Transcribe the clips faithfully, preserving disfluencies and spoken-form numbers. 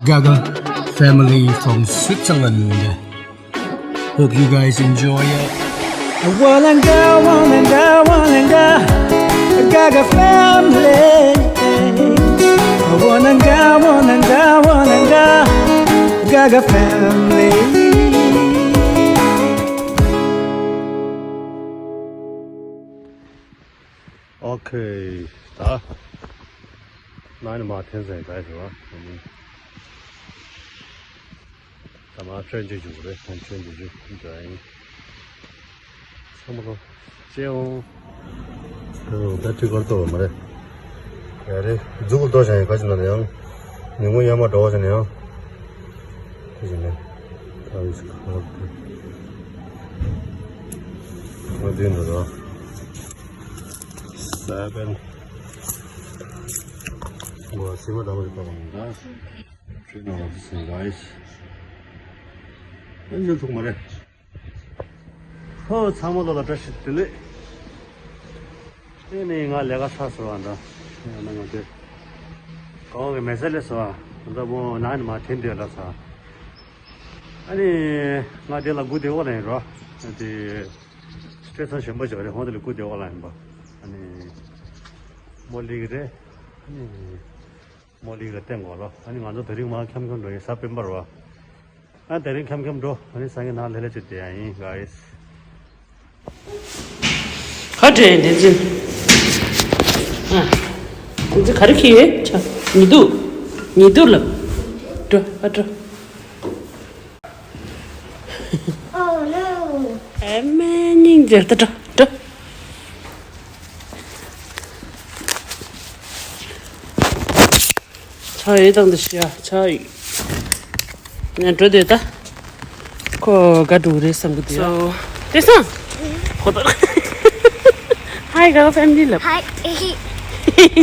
Gaga family from Switzerland. Hope you guys enjoy it. Walanga, walanga, walanga, Gaga family. Walanga, walanga, walanga, Gaga family. Okay, ད་ནང་ནས་མར་འཐེན་ཟེར་ག་ཞུ་བ། ད་མར་ཆོས་མཇལ་རྒྱུ་རེད། ཆོས་མཇལ་རྒྱུ་འགྲོ་ཡིན། ཚང་མ་ལོ་ཅེའོ། ད་ཅི་གར་ཏོ་མ་རེད། ཡ་རེད། མཛུ་གུ་ལྟོ་བྱ་ཡིན། ག་ཅི་ན་ཡང་ཉིན་མོ་ཡར་མར་འགྲོ་བ་བྱ་ན་ཡང་། དེ་བཞིན་ནས་ད་ཡིས་ཁ་ལག་དེ་ང་དུས་འདི་ར་ས་པན་ངོ་སེམས་མ་དང་མ་རེད་པ། ང་ཁྱོད་ནང་ལ་དུ་སེང་ག་ཡིས་ཨན་ཇན་ཐུག་མ་རེད། ཧོ། ཚང་མ་ལོ་ལ་བཀྲ་ཤིས་བདེ་ལེགས། དེ་ནས་ང་ལས་ཀ་ཚར་སོང་བ་འདྲ། ཡང་ན་ང་དེ་གང་གི་མེ་སལ་ལས་སོང་བ་འདྲ་མོ་ནང་ནས་མར་འཐེན་དེ་ལ་ཚར། ཨ་ནི་ང་དེ་ལ་སྒུག་དེ་འོག་ལ་ཡིན་རོ། ཨ་དེ་སྤྲད་ཚང་གཞན་པ་ཞིག་རེད། ཧོང་དེ་ལ་སྒུག་དེ་འོག་ལ་ཡིན་པ། ཨ་ནི་མོ་ལི་གི་རེད། ཨ་ནི་མོ་ལི་གི་ལ་བསྟན་དགོས་ལོ། ཨ་ནི་ང་ཚོ་དེ་རིང་མར་འཁྱམ་འཁྱམ་འགྲོ་ཡིན། གཟའ་སྤེན་པ་རེད་བ། ཨ་དེ་རིང་འཁྱམ་འཁྱམ་འགྲོ། ཨ་ནི་སང་ཉིན་ནང་ལྷོད་ལྷོད་ཅིག་བསྡད་ཡ་ཡིན་ག་ཡིས། ག་འདྲས་བསྟན་འཛིན། ཨ། བསྟན་འཛིན་ག་རེ་ཁྱེར་ཡོད་ཆ། ཉི་གདུགས། ཉི་གདུགས་ལབ། འགྲོ་ཨ་འགྲོ། Oh no. ཨ་མའི་སྙིང་རྗེ། ད་འགྲོ་འགྲོ། ཆ་ཡོད་དང་འདི་ཤི་ཡ་ཆ་ཡོད། ང་འགྲོ་དེ་ད། ཁོ་དགའ་འགྲོ་རེད་བསམ་གི་འདུག་ཡ། So, དེ་སང་། ཁོ་ད། Hi, Gaga family ལབ། Hi.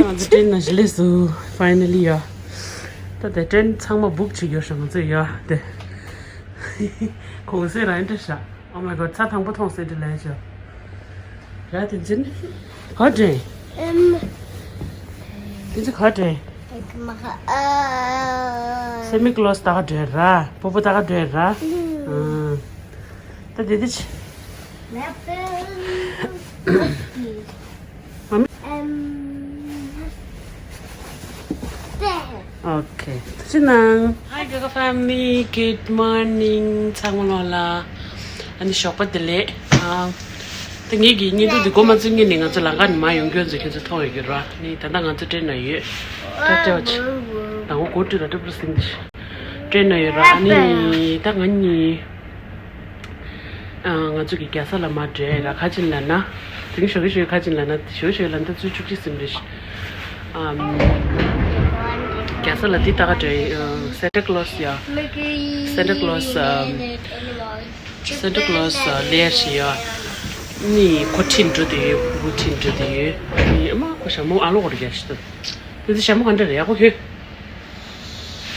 ང་ཚོ་ཏྲེན་ནང་ཞི་ལས་སུ་finally ཡ། ད་དེ་ཏྲེན་ཚང་མ་book བྱེད་རྒྱུ་ཞིག་ང་ཚོ་ཡ་དེ། ཁོ་སེ་ར་འདྲ་ཤག Oh my god, ཚ་དང་པོ་མཐོང་སེ་འདྲ་ལས་ཤག་ར་དེ་འཛིན། ག་དྲན། ཨམ། དེ་ཚོ་ག་དྲན། ཨ། སེ་མི་ཀློ་སི་ད་ག་དྲན་ར། པོ་པོ་ད་ག་དྲན་ར། ཨ། ད་དེ་དེ་ཆི། ཨམ། ཨམ། Okay. ཐུགས་རྗེ་གནང་། Hi, Gaga family. Good morning. ཚང་མ་ལོ་ལ། ཨ་ནི་ཞོགས་པ་བདེ་ལེགས། ཨ། ད་ངེད་ཀྱི་བརྙན་ཐུང་འདི་འགོ་མ་བཙུགས་སྔོན་ནས་ང་ཚོ་ལམ་ཁ་ནས་མར་ཡོང་རྒྱུ་ཚོ་ཁྱེད་ཚོ་མཐོང་ཡོད་ཀྱི་ར། ནི་ད་ལྟ་ང་ཚོ་ཏྲེན་ནང་ཡོད། ད་ལྟ་བ་ཆེ། ད་ངོ་སྒོ་དྲུད་ལ་ཏྲུ་པྲུ་སིང་དི། ཏྲེན་ནང་ཡོད་ར། ཨ་ནི་ད་ང་གཉིས། ཨ། ང་ཚོ་གི་རྒྱལ་ས་ལ་མར་འགྲོ་ཡ་ར། ག་ཅིན་ལབ་ན། དེ་རིང་ཞོགས་ཀས་ཞོགས་ཀས་ག་ཅིན་ལབ་ན། ཞོགས་ཀས་ཞོགས་ཀས་ལབ་ན་ད་ཚོད་བཅུ་གཅིག་ཟིན་རེད། ཨམ། རྒྱལ་ས་ལ་འདི་ལྟ་ག་འགྲོ་ཡ། ཨ། Santa Claus ཡ། Santa Claus ཨམ། Santa Claus ཨ། ལེར་ཞིག་ཡ། ནི་ཁོ་ཁྲིད་འགྲོ་དེ་ཡོད། བུ་ཁྲིད་འགྲོ་དེ་ཡོད། ནི་ཨ་མ་ཁོ་ཞྭ་མོ་ཨ་ལོ་གོ་རྒྱ་ཞིག་ཏུ། དེ་ཚོ་ཞྭ་མོ་ག་འདྲ་རེད། ཡག་པོ་ཡོད།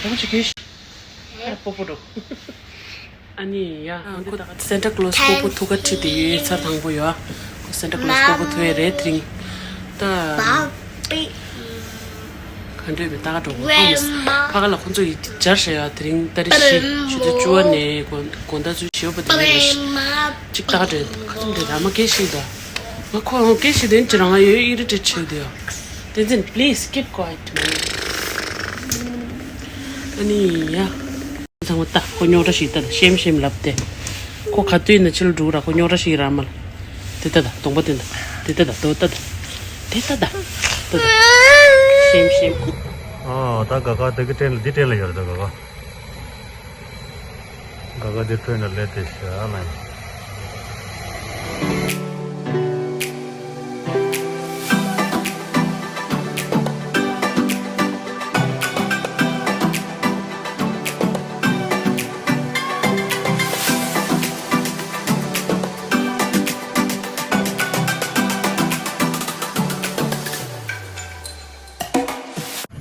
ཡག་པོ་ཅིག་ཡོད། ཨ་པོ་པོ་འགྲོ། ཨ་ནི་ཡ། ཨ། ཁོ་Santa Claus པོ་པོ་ཐུག་ག་ཁྲིད་དེ་ཡོད། ཚར་དང་པོ་ཡོད། ཁོ་Santa Claus པོ་པོ་ཐུག་ཡས་རེད་དེ་རིང་། ད་ག་འདྲས་མེད་ད་ག་འགྲོ་གོ་ཧམ། ཕ་ག་ལ་ཁོ་ཚོ་ཡི་སྦྱར་བྱས་ཡ། དེ་རིང་ཏ་རིག་བཞི་ཆུ་ཚོད་བཅུ་པ་ནས་དགོང་དགོང་དག་ཚོད་བཞི་པ་དེ་ནས་ཅིག་ད་ག་འདྲས་ཁ་ཚོན་དེ་ར་མ་སྐད་ཤིག་ད། ང་ཁོ་རང་སྐད་ཤིག་དེ་ཅི་རང་ཡོད་ཨི་རི་ཊེཊ་བྱས་དེ་ཡ། བསྟན་འཛིན། Please keep quiet man. ཨ་ནི་ཡ། ཚང་མ་ལྟ། ཁོ་རྙོག་དྲ་ཞིག་ལྟ་ད། ཤེམ་ཤེམ་ལབ་སྟེ། ཁོ་ག་དུས་ན་ཕྱི་ལ་འགྲོ་ར། ཁོ་རྙོག་དྲ་ཞིག་ར་མ་ལ། དེ་ལྟ་ད། གདོང་པ་དེ་ལྟ། དེ་ལྟ་ད། དོ་ལྟ་ད། དེ་ལྟ་ད། ལྟ་ད། ཤེམ་ཤེམ། ཨ། ད་ག་ག་དེ་གི་ཏྲེན་ལ། འདི་ཏྲེན་ལ་ཡོད་རེད་ད་ག་ག། ག་ག་འདི་ཏྲེན་ལ་སླེབས་ཏེ་ཤ་ལ།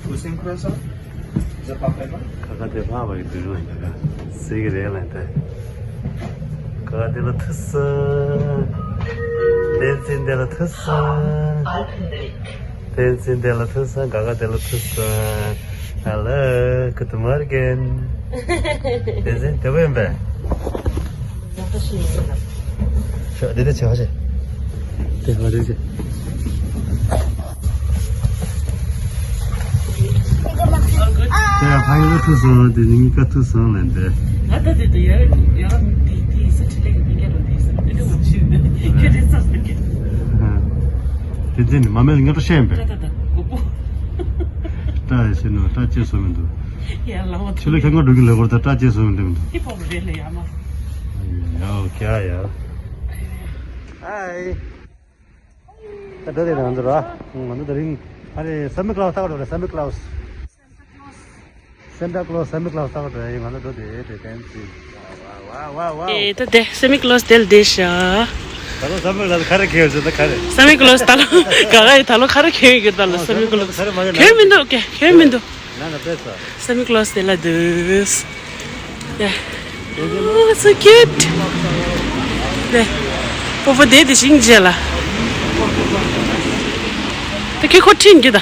Vous cinq croissants? Vous êtes pas vraiment? ག་ག་དེ་ཕ་བ་ཡི་དུས་རུང་ཡིན་ད་ག་སྲིད་གི་རེད་ལ་ད། ག་ག་དེ་ལ་ཐུག་སོང་། བསྟན་འཛིན་དེ་ལ་ཐུག་སོང་། བསྟན་འཛིན་དེ་ལ་ཐུག་སོང་། ག་ག་དེ་ལ་ཐུག་སོང་། Hello, guten Morgen. དེ་ཚེ་དེ་བོ་ཡིན་པས། ཤོག་དེ་དེ་ཆེ་བ་ཆེ། དེ་བ་རེ་ཆེ། དེ་ཡང་ཕ་ཡུལ་ཐུག་སོང་། དེ་ནི་གཉིས་ཀ་ཐུག་སོང་ལན་དེ། ང་ད་དེ་དུ་ཡར་ཡར་དེ་དེ་ས་ཁྲི་ལེགས་མི་ཉན་རུང་དེ་ས་དེ་དེ་མ་ཤེས་ནས་ཁྱོད་དེ་ས་ས་ཀྱི། དེ་ཚེ་ནི་མ་མེད་ལ་ངས་ཏོ་ཤེས་ཡིན་པས། ད་ད་ད་གོ་པོ། སྐྲ་ཡི་ཤེས་ནོ་སྐྲ་བཅད་སོ་མི་འདུག་ཡ་ལ་བ་ཕྱི་ལ་ཁྱང་ཁ་འགྲོ་གི་ལས་སྐོར་ད་སྐྲ་བཅད་སོ་མི་འདུག་མི་འདུག་ཧི་ཧོབ་རེད་ལ་ཡ་མ། ཡའོ་ཀྱ་ཡ། ཧའི། ད་འགྲོ་དེ་ང་ཚོ་ར། ང་ཚོ་དེ་རིང་ཨ་རེ་སན་ཊ་ཀློ་སི་ལྟ་ག་འགྲོ་རེད། སན་ཊ་ཀློ་སི། སན་ཊ་ཀློ་སི་སན་ཊ་ཀློ་སི་ལྟ་ག་འགྲོ་རེད། ང་ཚོ་འགྲོ་དེ་དེ་ཏན་ཙི། ཨེ་ད་དེ་སན་ཊ་ཀློ་སི་དེ་ལ་བསྡད་ཤག་ད་ལོ་སན་ཊ་ཀློ་སི་ཁ་རེ་ཁེལ་ཡོད་ཟེར་ད་ཁ་རེ། སན་ཊ་ཀློ་སི་ད་ལོ་ག་ག་ཡི་ད་ལོ་ཁ་རེ་ཁེལ་ཡོད་ད་ལོ། སན་ཊ་ཀློ་སི་ཁེལ་མི་འདུག་ཁེལ་མི་འདུག Nana pesa. སན་ཊ་ཀློ་སི་དེ་ལ་འདུག Yeah. Oh, so cute. ནས། པོ་པོ་དེ་དེ་ཤིང་རྗེས་ལ། དེ་ཁྱེད་ཁོ་ཁྲིད་འགྱོ་ད།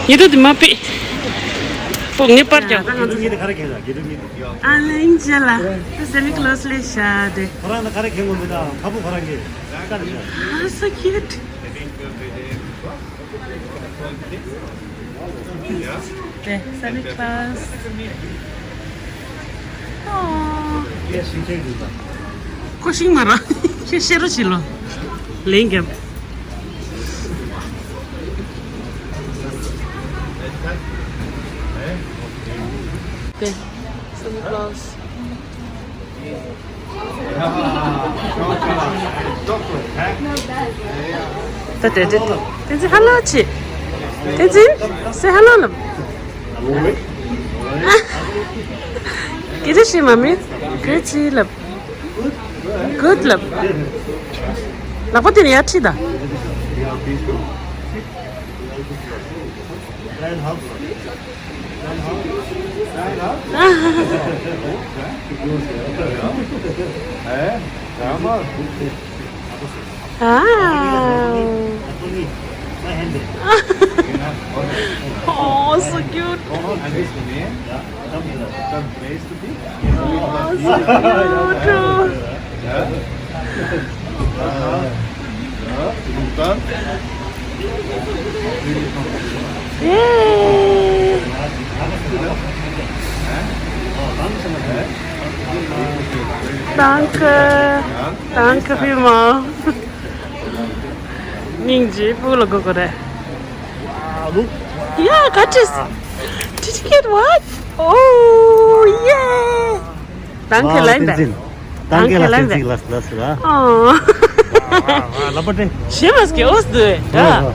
ཉི་དུ་དེ་མ་པི། པོ་ངའི་པར་རྒྱག་ད་ང་ཚོ་ཉིད་ཁ་ར་ཁྱེད་ལ་ཉི་དུ་ཉིད་ཡོད། ཨ་ལེན་རྗེས་ལ། དེ་སན་ཊ་ཀློ་སི་ལས་ཤ་དེ། ཁོ་རང་ལ་ཁ་ར་ཁྱེད་ངོ་མི་ད་ཁ་པོ་ཁོ་རང་གི། Ah, so cute. དེ་སན་ཊ་ཀློ་སི། ཨོ། ཁོ་ཤིང་མ་ར། ཁྱེད་ཤེ་རོ་ཆི་ལོ། ལེན་རྒྱབ། དེ་སན་ཊ་ཀློ་སི། ད་དེ་དེ་དེ་ཚེ་ཧ་ལོ་ཆེ། དེ་ཚེ་སེ་ཧ་ལོ་ལབ། གལ་ཏེ་ཤེས་མ་མེད། གལ་ཆེ་ལབ། གུད་ལབ། ལག་པ་དེ་ནས་ཡར་ཁྲིད་ད། Wow. Oh, so cute. Oh, so cute. Yay! Danke. Danke vielmals. སྙིང་རྗེ་པོ་ལ་གོ་གོ་རེད། Yeah, got this. Did you get what? Oh, yeah. Danke, wow, Leinberg. Danke, Leinberg. Danke, Leinberg. Last, last, last. Oh. Wow, wow, wow, ལབ་པ་དེ། ཞེ་མ་སྐྱེ་འོས་འདུག་ཨ།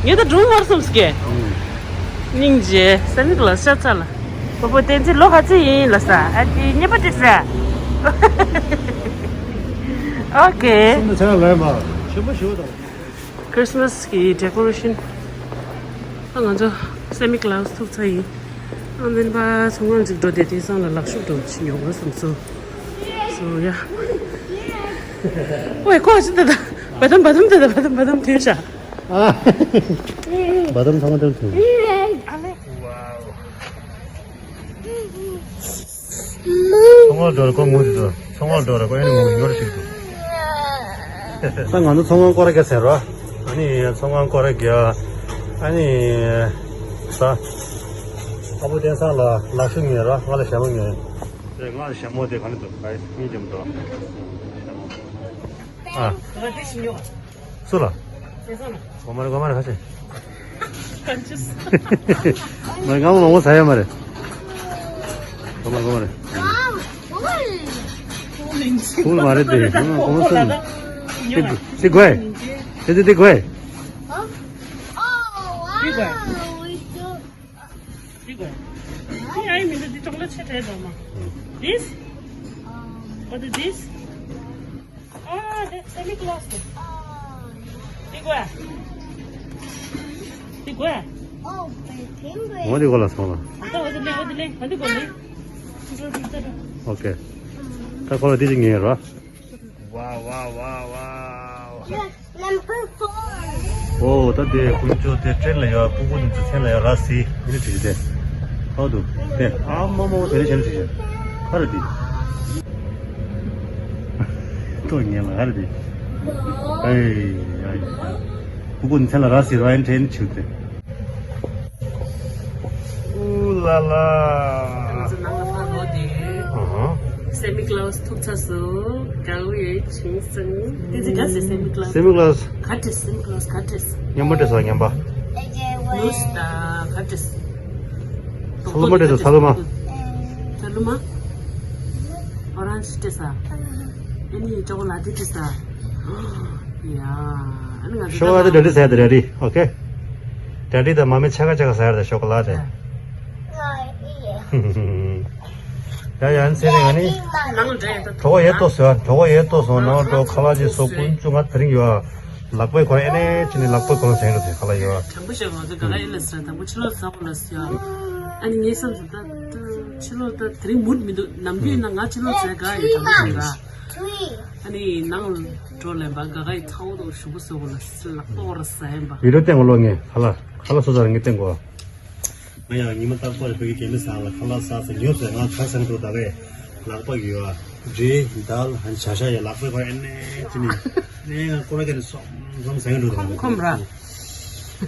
ངས་ད་སྒྲུང་མར་སོམ་སྐྱེ། སྙིང་རྗེ། སེམས་ཀྱི་ལ་ཤ་ཚ་ལ། པོ་པོ་བསྟན་འཛིན་ལོ་ག་ཚོད་ཡིན་ལ་ས། ཨ་ཏི་ཉེས་པ་འགྲིག་ས། ཨོ་ཀེ། སེམས་ནང་ཆ་ལ་ལོས་མ། ཆེན་པོ་ཞུ་དང་། Christmas གི་decoration། ད་ང་ཚོ་Santa Claus ཐུག་ཚར་ཡིན། ཨ་མེན་པ་ཚང་མ་འཛུགས་འགྲོ་དེ་དེང་སང་ལ་ལག་ཤུབས་འགྲོ་ཕྱི་ཉོ་དགོས་བསམ་སོང་། So yeah. ཝེ་ཁོ་ཅི་ད་ད་བ་དམ་བ་དམ་ད་ད་བ་དམ་བ་དམ་དེ་ཤ། ཨ། བ་དམ་ཚང་མ་དེར་ཐོན། ཚོང་བ་འགྲོ་ར་ཁོ་ངུ་དེ་ཚོ། ཚོང་བ་འགྲོ་ར་ཁོ་ཨེ་ནི་ངུ་ངུ་ར་ཅིག་འདུག་ད་ང་ཚོ་ཚོང་ཁང་སྐོར་ར་རྒྱག་ཟེར་རོ། ཨ་ནི་ཚོང་ཁང་སྐོར་ར་རྒྱག་ཨ་ནི་ས། ཨ་བུ་བསྟན་སང་ལ་ལག་ཤུབས་ཉོས་རོ། ང་ལ་ཞྭ་མོ་ཉོས། རེད། ང་ལ་ཞྭ་མོ་དེ་ག་ནས་འདུག་ག་ཡེ་སྙིང་རྗེ་མོ་འདུག་ཨ། སུ་ལ། གོ་མ་རེད་གོ་མ་རེད་ཁ་ཆེ། མ་རེད་སྐར་མ་མང་པོ་ཟ་ཡ་མ་རེད། གོ་མ་རེད་གོ་མ་རེད། ཕུག་མ་རེད་དེ་གོ་མ་སོང་། དེ་དགོས། དེ་དེ་དེ་དགོས། དེ་ཨའི་མི་འདུག་འདི་ཅོག་ལེ་ཆེ་དྲགས་འདུག་མ། This? What is this? Ah, that's Santa Claus. འདི་དགོས། འདི་དགོས། འོ་འདི་གོ་ལ་སོང་ལ། ད་འོ་འདི་ལེན་འོ་འདི་ལེན་འོ་འདི་གོ་ལེན། ཨོ་ཀེ། ད་ཁོ་ལ་འདི་ཅིག་ཉན་རོ། Wow, wow, wow, wow. Number four. ཨོ་ད་དེ་དཀོན་མཆོག་དེ་སྤྲིན་ལ་ཡོད། སྤུ་གུ་འདི་ཚོ་མཚན་ལ་ཡོད་ར་སི་ཨ་ནི་བྲིས་ཏེ། ཐོག་ཏུ་དེ་ཨ་མ་མོ་དེ་རེ་བྱས་ནས་བྱས། ཁ་ར་དེ། ཐོག་ངན་ལ་ཁ་ར་དེ། ཨེ་ཡ་ཡ། ཕྲུ་གུ་མཚན་ལ་ར་སི་ར་ཡན་ཁྲེན་ཆུ་དེ། ཨུ་ལ་ལ། ང་ཚོ་ནང་ལ་ཕར་ལོག་དེ། ཨ་ཧ། སེ་མི་ཀླའུ་སི་ཐུག་ཚར་སོང་། དགའ་བོ་ཡོད་བྱུང་སོང་། དེ་ཚེ་ག་ཟེ་སེ་མི་ཀླའུ་སི། སེ་མི་ཀླའུ་སི། ག་འདྲས་སེ་མི་ཀླའུ་སི་ག་འདྲས། ངན་པ་འདྲས་སོ་ངན་པ། ནུས་ད་ག་འདྲས། ཚ་ལུ་མ་འདྲས་སོ་ཚ་ལུ་མ། ཚ་ལུ་མ། ཨོ་རན་ཇི་འདྲས་ས། ཨ་ནི་ཅོ་ཀོ་ལ་ཏི་འདྲས་ས། ཡ། ཨ་ནི་ང་ཚོ་ཤོག་ལ་ཏི་ཌེ་ཌི་ཟ་ཡ་དེ་ཌེ་ཌི། ཨོ་ཁེ། ཌེ་ཌི་དང་མ་མི་ཆ་ག་ཆ་ག་ཟ་ཡ་རེད་ཤོག་ལ་ཏི། ཡ་ཡ་ཨ་ནི་ཚེ་རིང་ཨ་ནི། ནང་འདྲ་ཡ་ད་གྲོད་ཁོག་ཡེ་ཏོ་སོ་གྲོད་ཁོག་ཡེ་ཏོ་སོ་ནང་གྲོད་ཁ་ལག་ཅིག་སོ་ཀུན་ཅུ་ང་དེ་རིང་ཡོད། ལག་པའི་ཁོ་ཨེ་ནས་ཅི་ནི་ལག་པའི་ཁོ་ཟེར་རེད་དེ་ཁ་ལག་ཡོད། དྲང་པོ་བཤད་ང་ཚོ་ག་ལ་ཡིན་ལ་ཟེར་དང་པོ་ཕྱི་ལོགས་ཟ་དགོས་ལ་ཟེར། ཨ་ནི་ངའི་བསམ་ཚུལ་ད་ཕྱི་ལོགས་ད་དེ་རིང་མུར་མི་འདུག་ནམ་རྒྱུན་ན་ང་ཕྱི་ལོགས་ཟ་ག་ཡོད་དྲང་པོ་བཤད་ང་། ཨ་ནི་ནང་འགྲོ་ལེན་པ་ག་ག་ཡི་ཚ་བོ་དང་ཞུ་བོ་ཟོ་གོ་ལ་སི་ལག་པ་འོར་ཟ་ཡིན་པ། བི་ཌིའོ་བསྟན་གོ་ལོ་ངས་ཁ་ལག་ཁ་ལག་སོ་ཟ་ར་ངས་བསྟན་གོ། ང་ཡང་ཉི་མ་རྟག་པར་བོད་ཀྱི་རྒྱལ་མི་ཟ་ལ་ཁ་ལག་ཟ་ཟ་ཉོབ་ཟ་ང་ཁ་སང་འགྲོ་ད་གས་ལག་པ་ཡོད་ཨ། འདྲེ་དལ་ཧན་ཆ་ཤ་ཡ་ལག་པའི་ཁ་ཨེ་ནས་ཅི་ནི་ནས་ང་ཀོ་ར་ཀ་ནི་སོམ་སོམ་ཟ་འགྲོ་ད་ཁོམ་ཁོམ་ར།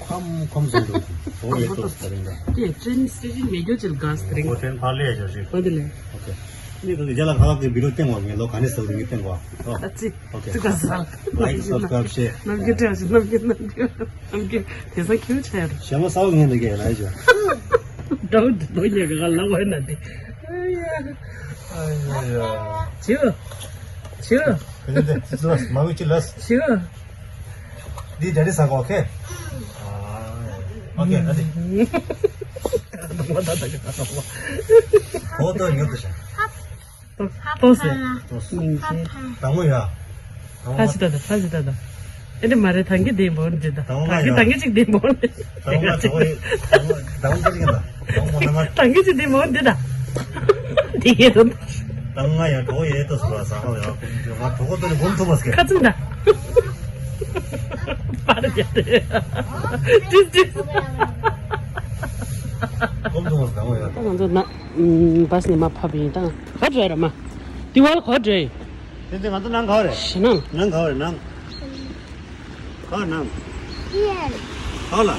ཁམ་ཁམ་སོང་འགྲོ་འོ་ཡེ་ཏོ་ད་རེད་འདྲ། དེ་ཀྲིན་སི་ཀྲིན་མེ་གྱོ་ཅིལ་ག་སི་ཏྲིང་། ཨོ་ཏྲེན་ཕ་ལེ་ཡ་ཅོ་ཞིག་ཨོ་དེ་ལེ། ཨོ་ཁེ། ནི་ཁོ་རྒྱ་ལ་ཁ་ལག་གི་བི་ཌིའོ་སྟེང་བ་ངས་ལོ་ག་ནས་ཟེར་བ་ངས་སྟེང་བ། ཨ་ཙི། ཨོ་ཁེ། ཙི་ག་ཟ། ལའིཀ་སབ་སི་ཀ་རབ་ཤེར། ནམ་རྒྱུན་སྤྲད་ཞིག་ནམ་རྒྱུན་ནམ་རྒྱུན་ནམ་རྒྱུན་དེ་ས་ཁྱོད་ཆ་ཡར། ཞྭ་མོ་ས་བ་ངས་འདི་གས་ལ་ཡ་ཅོ། འདྲ་བོ་འདི་དོ་ཉེ་ག་ལ་བ་ན་འདི། ཨ་ཡ་ཡ། ཅིའུ། ཅིའུ། ཁྱོད་འདི་ཙི་ཙི་ལ་མ་བུ་ཅི་ལ། ཅིའུ། འདི་ཌེ་ཌི་ཟ་གོ་ཨོ་ཁེ། ཨོ་ཁེ་ད་འདི། ཨོ་ཏོ་ཉོ་ཏོ་ཤ། ཏོ་སེ། ཏོ་སེ། མིང་ཚེ། དང་པོ་ཡ། ཕ་ཞི་ཏ་ད་ཕ་ཞི་ཏ་ད། ཨེ་འདྲ་མ་རེད་ཐང་གི་དེ་མོ་འདི་ད། དང་པོ་ཐང་གི་ཡ། ཐང་གི་ཅིག་དེ་མོ་འདི། དང་པོ་ང་གྲོགས་ཡེ། དང་པོ་དང་པོ་ཅི་ཡིན་ད། དང་པོ་ནང་ང་། ཐང་གི་ཅིག་དེ་མོ་འདི་ད། འདི་གས་དོ། དང་ང་ཡ་གྲོགས་ཡེ་ཏོ་སུ་ལ་ས་ཧ་ཡ། ང་གྲོགས་ཏོ་ནི་གོམ་ཐུབ་མ་སྐད། ཁ་ཚིག་ད། པར་རྒྱབ་སྟེ། ཏིས་ཏིས། གོམ་ཐུབ་མ་སྐད་ཡ། ད་ང་ཚོ་ན། བས་ནི་མ་ཕབ་ཡིན་ད། ག་འགྲོ་ཡ་ར་མ། དི་ཝལ་ག་འགྲོ་ཡ། དེ་ཚེ་ང་ཚོ་ནང་ག་བ་རེད། ཞེ་ནང་། ནང་ག་བ་རེད་ནང་། ག་བ་ནང་། ཡེ། ག་ལ།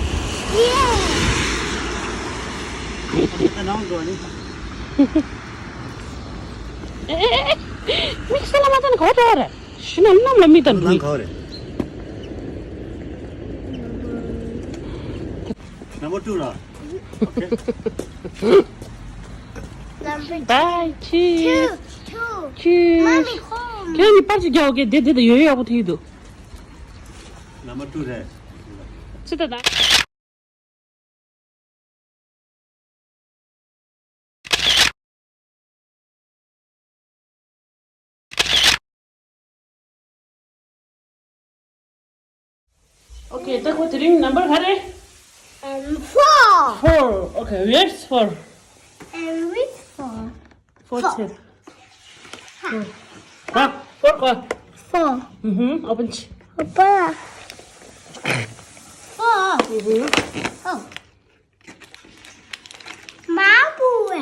ཡེ། ད་ནང་འགྲོ་ནི། ཨེ་ཨེ་ཨེ་ཨེ། མིག་སེ་ལ་མ་ཚ་ནི་ག་བ་འགྲོ་བ་རེད། ཞེ་ནང་གནམ་ལ་མིག་དང་ནང་འགྲོ་ཡི། ག་བ་རེད། Number two ལ། Number Bye, cheers. Two, two. Cheers. Mommy, home. ཁྱོད་ནི་པར་ཅིག་རྒྱག་གི་དེ་དེ་དེ་ཡོད་ཡོད་ཡག་པོ་ཐིག་འདུག Number two རེད། ཅི་ད་ད། Okay, ད་ཁོ་དེ་རིང་number ག་རེ། Um, four. Four. Okay, where's four? And which four? Four. Four. Four. Four. Four. Four. Mm-hmm. Open. Open. Four. Mm-hmm. Oh. Marble.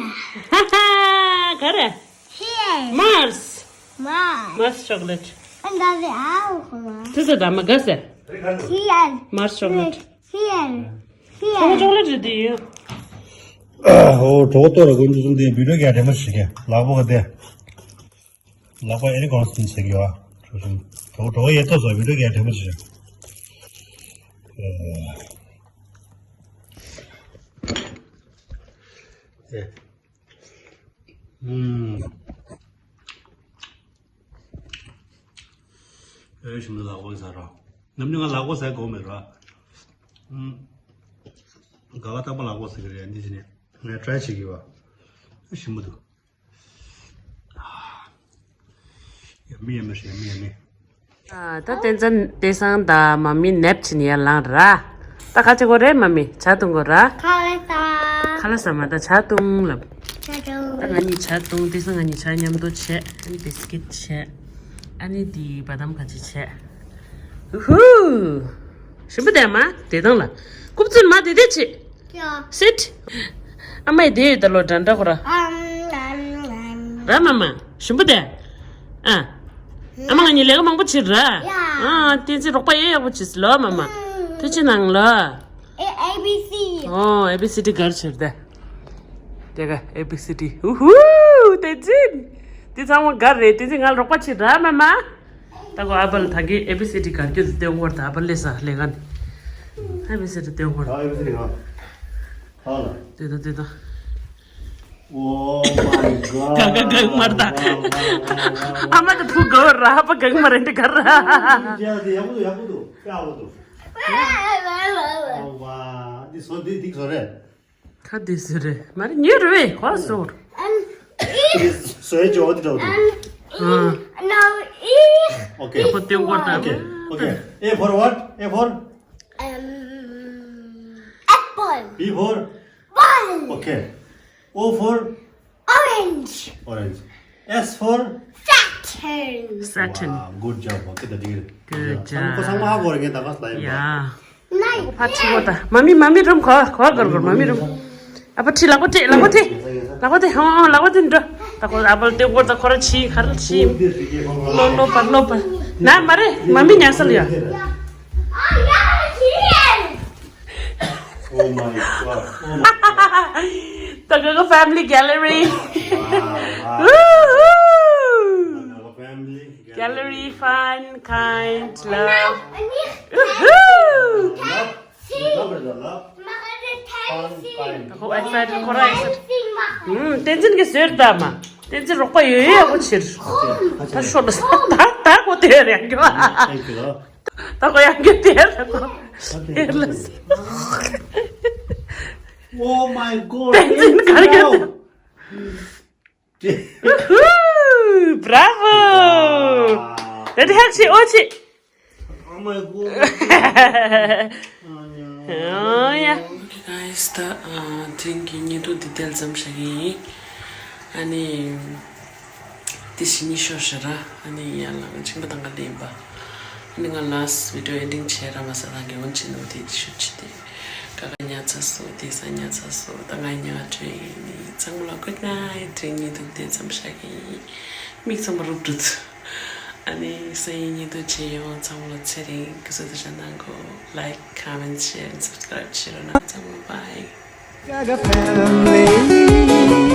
ག་རེ། Here. Mars. Mars. Mars chocolate. And that's the outcome. This is the Mars. Here. Mars chocolate. Here. Here. ཁོ་ཅོག་ལེ་ཊི་རེད་དེ། ཨོ་གྲོགས་ཏོ་ར་ཀུན་ཏུ་གསུམ་དེ་བི་ཌིའོ་རྒྱག་དྲན་པ་ཞིག་གི་ལག་པ་ག་དེ། ལག་པ་ཨེ་རི་གོང་སིན་ཟེར་གི་ཡོད། གྲོགས་གྲོགས་ཡེ་ཏོ་སོ་བི་ཌིའོ་རྒྱག་དྲན་པ་ཞིག་ཨེ། ཨུམ། ཨེ་ཞིམ་པོ་ལག་པ་ཟ་ར། ནམ་རྒྱུན་ང་ལག་པ་ཟ་གོ་མེད་ར། ཨུམ། ག་ག་རྟག་པར་ལག་པ་ཟ་གི་རེད་འདི་ཅི་ནས་ངས་ཊྲའི་བྱེད་ཀྱི་བ། ཨེ་ཞིམ་པོ་འདུག་ཡ་མི་ཡ་མི་ཞེ་མི་ཡ་མི། ཨ། ད་བསྟན་འཛིན་བསྟན་སང་དང་མ་མི་ནེབ་ཕྱིན་ཡར་ལངས་ར། ད་ག་བྱེད་དགོས་རེད་མ་མི་ཇ་འཐུང་དགོས་ར། ཁ་ལག་ཟ། ཁ་ལག་ཟ་མ་ད་ཇ་འཐུང་ལབ། ཇ་འཐུང་། ད་ང་གཉིས་ཇ་འཐུང་བསྟན་སང་ང་གཉིས་ཇ་མཉམ་དུ་བྱས་ཨ་ནི་བི་སི་ཀིཊ་བྱས། ཨ་ནི་དེ་བ་དམ་ག་ཅི་བྱས། ཧུ། ཞིམ་པོ་དེ་མ་དེ་དང་ལ། རྐུབ་བཙུན་མ་དེ་དེ་ཆེ། ཡ། སིཊ། ཨ་མ་ཡི་དེ་ཡོད་ད་ལོ་འདྲ་འདྲ་ཁོ་ར། ཨམ་ཨམ་ཨམ། ར་མ་མ་ཞིམ་པོ་དེ། ཨ། ཨ་མ་ང་གཉིས་ལས་ཀ་མང་པོ་བྱེད་ར། ཡ། ཨ་བསྟན་འཛིན་རོགས་པ་ཡེ་ཡག་པོ་བྱེད་ལོ་མ་མ། ཐུགས་རྗེ་གནང་ལོ། ཨེ་ཨེ་བི་སི། ཨོ་ཨེ་བི་སི་ཌི་གར་བྱེད་དེ། དེ་ག་ཨེ་བི་སི་ཌི། ཧུ་ཧུ། བསྟན་འཛིན། འདི་ཚང་མ་གར་རེད། བསྟན་འཛིན་ང་ལ་རོགས་པ་བྱེད་ར་མ་མ། ད་གོ་ཨ་པལ་ད་གི་ཨེ་བི་སི་ཌི་གར་རྒྱུ་དེ་སྟོན་གོ་ར། ད་ཨ་པལ་ལས་ས་ལས་ཀ་ནི། ཨེ་བི་སི་ཌི་སྟོན་གོ་ར། ཨ་ཨེ་བི་སི་ཌི་ག་ཧ་ལ། དེ་ད་དེ་ད། Oh my god. ག་ག་ག་མར་ད། ཨ་མ་ད་ཕུ་གོ་ར་ཧ་པ་ག་མར་འདི་ག་ར། ཡ་དེ་ཡག་པོ་འདུག་ཡག་པོ་འདུག་དཔེ་ཡག་པོ་འདུག་ཨ་ཝ། འདི་བཟོ་འདི་འདི་བཟོ་རེད། ཁ་འདི་བཟོ་རེད་མ་རེད་ཉེ་རུ་བས་གོ་བཟོ། And eat. འདི་བཟོ་ཡ་ཅོ་འདི་འདྲ་འདུག And eat. Now eat. Okay. ཁོ་སྟོན་གོ་ད། Okay. Okay. A for what? A for? Um, apple. B for? Ball. Okay. O for? Orange. Orange. S for? Saturn. Saturn. Wow, good job. Okay, the deal. Good job. ཁོ་ཚང་མ་ཧ་གོ་རེད་ངས་ད་ག་སླ་ཡིན་པ། ཡ། ནའི། ཕ་ཁྲི་གོ་ད། མ་མི་མ་མི་རུམ་གོ་གོ་གོ་གོ་མ་མི་རུམ། ཨ་ཕ་ཁྲི་ལག་པ་ཁྲི་ལག་པ་ཁྲི། ལག་པ་ཁྲི་ཧོ་ལག་པ་ཁྲི་འགྲོ། ད་གོ་ཨ་པལ་དེ་གོ་ད་ཁོ་ར་ཆི་ཁ་ར་ཆི། ལོ་ལོ་པ་ལོ་པ། ན་མ་རེད་མ་མི་ཉར་ས་ལ་ཡ། Oh my god. Oh my god. ད་ག་ག་family gallery. Wow, wow. Woohoo. ད་ག་ག་family gallery. Gallery fun kind love. Woohoo. Love. Love is a love. Fun kind. ད་གོ་excited ཁོ་ར་excited. ཨུམ་བསྟན་འཛིན་གྱི་ཟེར་ད་མ། བསྟན་འཛིན་རོགས་པ་ཡོད་ཡོད་ཡག་པོ་བྱེད། ད་ཤོར་ད་ད་གོ་དེ་རེད་ཡང་གི་བ། Thank you. ད་གོ་ཡང་གི་དེ་རེད་གོ། དེ་ལ། Oh my god. བསྟན་འཛིན་ག་རེ་ག་དེ། Bravo. དེ་དེ་ཧེག་ཆེ་ཨོ་ཆེ། Oh my god. Oh yeah. Okay guys, ད་དེ་རིང་གི་བརྙན་ཐུང་འདི་དེ་ལ་མཚམས་བཞག་གི་ཡིན། ཨ་ནི་དེ་བཞིན་ཉི་ཤོར་ཤར་ར། ཨ་ནི་ཡར་ལ་ང་ཆིང་པ་དང་ག་ལེན་པ། ཨ་ནི་ང་last video ending བྱས་ར་མ་ས་དང་གི་འོན་ཆེ་ནོ་དེ་ཤུ་ཆི་དེ། ག་ག་ཉ་ཚ་སོ་དེ་ས་ཉ་ཚ་སོ་ད་ང་ཉ་ཁྲོས་ཡིན། ཚང་མ་ལ་good night. དེ་རིང་བརྙན་ཐུང་དེ་ལ་མཚམས་བཞག་གི་ཡིན། མིག་ཚང་མ་རུབ་འགྲོ་ཚུ། ཨ་ནི་སང་ཉིན་ཉིན་དུ་བྱེད་ཡོང་། ཚང་མ་ལ་ཚེ་རིང་གི་བཟོ་དུ་བྱ་གནང་གོ། Like, comment, share and subscribe བྱེད་རོགས་གནང་། ཚང་མ་bye. Gaga family.